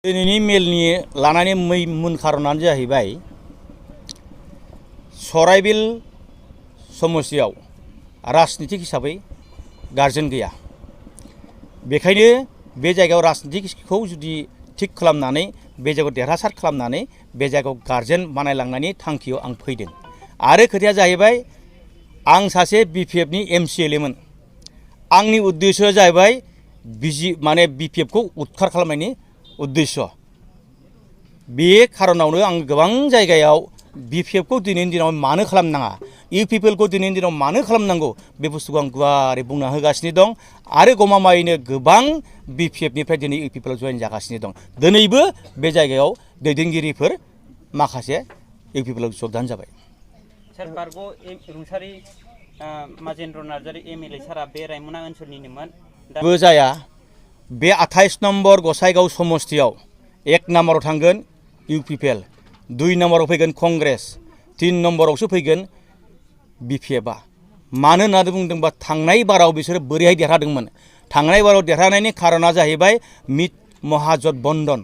दिनैनि मेलनि लानानै मैन खारनानो जाहैबाय सराइबिल समस्तियाव राजनितिक हिसाबै गारजेन गैया। बेखायनो बे जायगायाव राजनितिकखौ जुदि थिक खालामनानै बे जायगायाव देरहासार खालामनानै बे जायगायाव गारजेन बानायलांनायनि थांखियाव आं फैदों। आरो खोथाया जाहैबाय आं सासे BPFनि MCLAमोन। आंनि उद्देश्यआ जाहैबाय BPFखौ उदखार खालामनायनि उद्देश्य। बे खारनावनो आं गोबां जायगायाव BPFखौ दिनैनि दिनाव मानो खालामनाङा, UPPLखौ दिनैनि दिनाव मानो खालामनांगौ बे बुस्थुखौ आं गुवारै बुंना होगासिनो दं। आरो गमामायैनो गोबां BPFनिफ्राय दिनै UPPLआव जयेन जागासिनो दं। दिनैबो बे जायगायाव दैदेनगिरिफोर माखासे UPPLआव जगदान जाबाय। सार बारग' रुंसारि माजेन्द्र नार्जारि MLA सारा बे रायमना ओनसोलनिनोमोन। बो जाया। बे 28 नम्बर गसाइगाव समस्तियाव 1 नम्बराव थांगोन UPPL, 2 नम्बराव फैगोन कंग्रेस, 3 नम्बरावसो फैगोन BPFआ। मानो होननानै बुंदोंबा थांनाय बाराव बिसोरो बोरैहाय देरहादोंमोन। थांनाय बाराव देरहानायनि खारना जाहैबाय महाजोथबन्धन।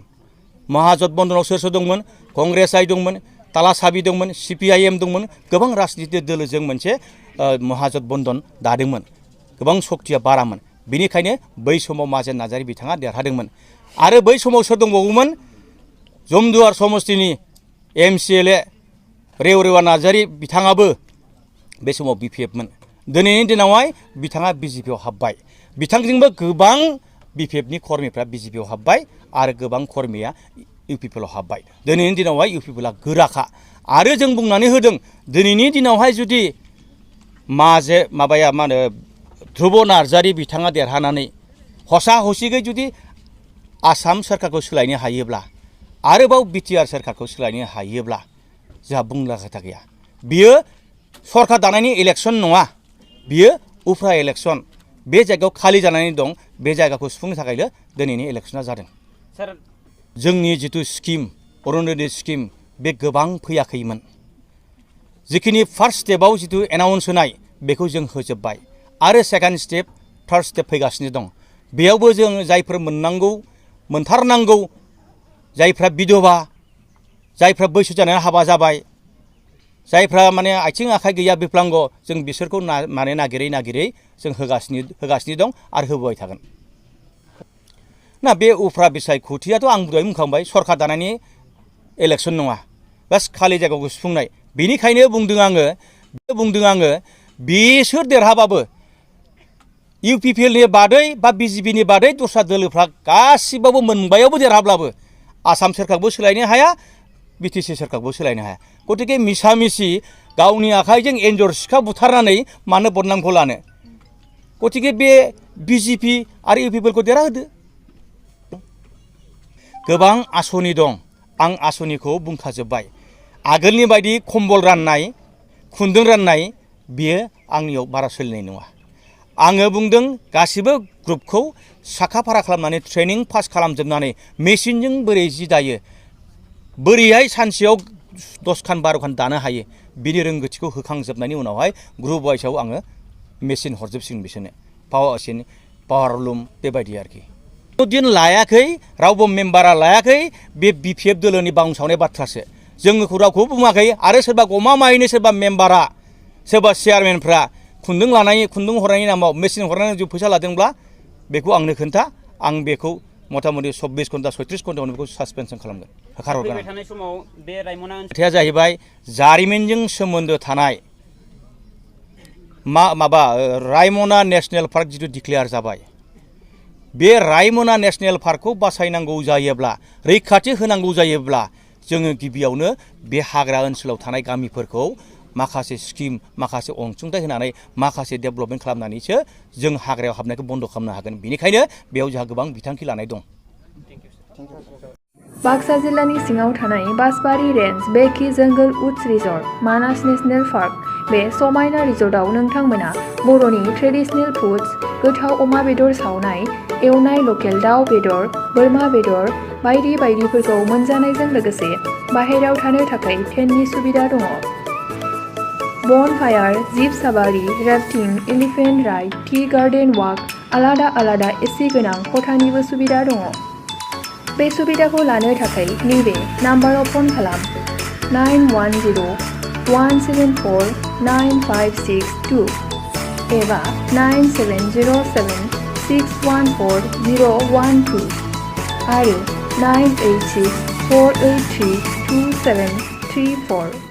महाजोथबन्धनाव सोर सोर दंमोन? कंग्रेस दंमोन, ताला साबि दंमोन, CPIM दंमोन। गोबां राजनितिक दोलोजों मोनसे महाजोथबन्धन दादोंमोन। गोबां सक्तिया बारामोन। बेनिखायनो बै समाव माजेन नार्जारि बिथाङा देरहादोंमोन। आरो बै समाव सोर दंबावोमोन? जमदुवार समस्तिनि MCLA रेवरेवा नार्जारि बिथाङाबो बे समाव BPFमोन। दिनैनि दिनावहाय बिथाङा BJPआव हाबबाय। बिथांजोंबो गोबां BPFनि कर्मिफ्रा BJPआव हाबबाय आरो गोबां कर्मिया UPPLआव हाबबाय। दिनैनि दिनावहाय UPPLआ गोराखा। आरो जों बुंनानै होदों दिनैनि दिनावहाय जुदि ध्रुब नार्जारि बिथाङा देरहानानै हसा हसिगै जुदि आसाम सोरखारखौ सोलायनो हायोब्ला, आरोबाव BTR सोरखारखौ सोलायनो हायोब्ला जोंहा बुंनो खोथा गैया। बियो सरखार दानायनि इलेक्सन नङा, बियो उफ्रा इलेक्सन। बे जायगायाव खालि जानानै दं। बे जायगाखौ सुफुंनो थाखायनो दिनैनि इलेक्सना जादों। सार जोंनि जिथु स्किम अरुण'दय स्किम बे गोबां फैयाखैमोन। जिखिनि फार्स्ट स्टेपआव जिथु एनाउन्स होनाय बेखौ जों होजोब्बाय। आरो सेकेन्ड स्टेप, थार्ड स्टेप फैगासिनो दं। बेयावबो जों जायफोर मोनथारनांगौ, जायफ्रा बिधवा, जायफ्रा बैसो जानानै हाबा जाबाय, जायफ्रा आथिं आखाइ गैया बिकलांग, जों बिसोरखौ नागिरै जों होगासिनो दं आरो होबोबाय थागोन। ना बे उफ्रा बिसायख'थियाथ' आं दहाय बुंखांबाय सरखार दानायनि इलेक्सन नङा, बास खालि जायगाखौ सुफुंनाय। बेनिखायनो बुंदों आङो बिसोर देरहाबाबो UPPLनि बादै बा BJPनि बादै दस्रा दोलोफ्रा गासिबावबो मोनबायावबो देरहाब्लाबो आसाम सोरखारखौबो सोलायनो हाया, BTC सोरखारखौबो सोलायनो हाया। गतिके मिसा मिसि गावनि आखाइजों एन्जर सिखा बुथारनानै मानो बदनामखौ लानो। गतिके बे BJP आरो UPPLखौ देरहाहोदो। गोबां आसनि दं। आं आसनिखौ बुंखाजोब्बाय। आगोलनि बायदि कम्बल राननाय, खुन्दुं राननाय बियो आंनियाव बारा सोलिनाय नङा। आङो बुंदों गासिबो ग्रुपखौ साखा फारा खालामनानै ट्रेनिं पास खालामजोबनानै मेसिनजों बोरै जि दायो, बोरैहाय सानसेयाव 10 खान 12 खान दानो हायो, बिनि रोंगौथिखौ होखांजोबनायनि उनावहाय ग्रुप वाइसआव आङो मेसिन हरजोबसिगोन बिसोरनो। पावारलुम बेबायदि आरोखि। दिन लायाखै, रावबो मेम्बारा लायाखै। बे BPF दोलोनि बाउन्सावनाय बाथ्रासो। जोंखौ रावखौबो बुङाखै। आरो सोरबा गमामायैनो सोरबा मेम्बारा, सोरबा चेयारमेनफ्रा खुन्दुं हरनायनि नामाव मेसिन हरनानै जुदि फैसा लादोंब्ला बेखौ आंनो खोन्था। आं बेखौ मथा मथि 24 घन्टा 36 घन्टायावनो बेखौ सासपेनसन खालामगोन, होखारहरगोन। फैबाय थानाय समाव बे रायमना खोथाया जाहैबाय जारिमिनजों सोमोन्दो थानाय रायमना नेसनेल पार्क जिथु डिक्लेयार जाबाय, बे रायमना नेसनेल पार्कखौ बासायनांगौ जायोब्ला, रैखाथि होनांगौ जायोब्ला जोङो गिबियावनो बे हाग्रा ओनसोलाव थानाय गामिफोरखौ माखासे स्किम, माखासे अनसुंथाइ होनानै माखासे डेभेलपमेन्ट खालामनानैसो जों हाग्रायाव हाबनायखौ बन्द' खालामनो हागोन। बेनिखायनो बेयाव जोंहा गोबां बिथांखि लानाय दं। बाक्सा जिल्लानि सिङाव थानाय बासबारि रेन्ज बेकि जंगल उड्स रिजर्ट, मानास नेसनेल पार्क। बे समायना रिजर्टआव नोंथांमोना बर'नि ट्रेडिशनेल फुड्स, गोथाव अमा बेदर सावनाय, एवनाय लकेल दाउ बेदर, बोरमा बेदर बायदि बायदिफोरखौ मोनजानायजों लोगोसे बाहेरायाव थानो थाखाय टेन्टनि सुबिदा दङ। बन फायार, जिप साबारि, rafting, elephant ride, tea garden walk, आलादा आलादा AC गोनां खथानिबो सुबिदा दङ। बे सुबिदाखौ लानो थाखाय नैबे नाम्बाराव फन खालाम 910-174-9562 एबा 9707-614-012 आरो 986-483-2734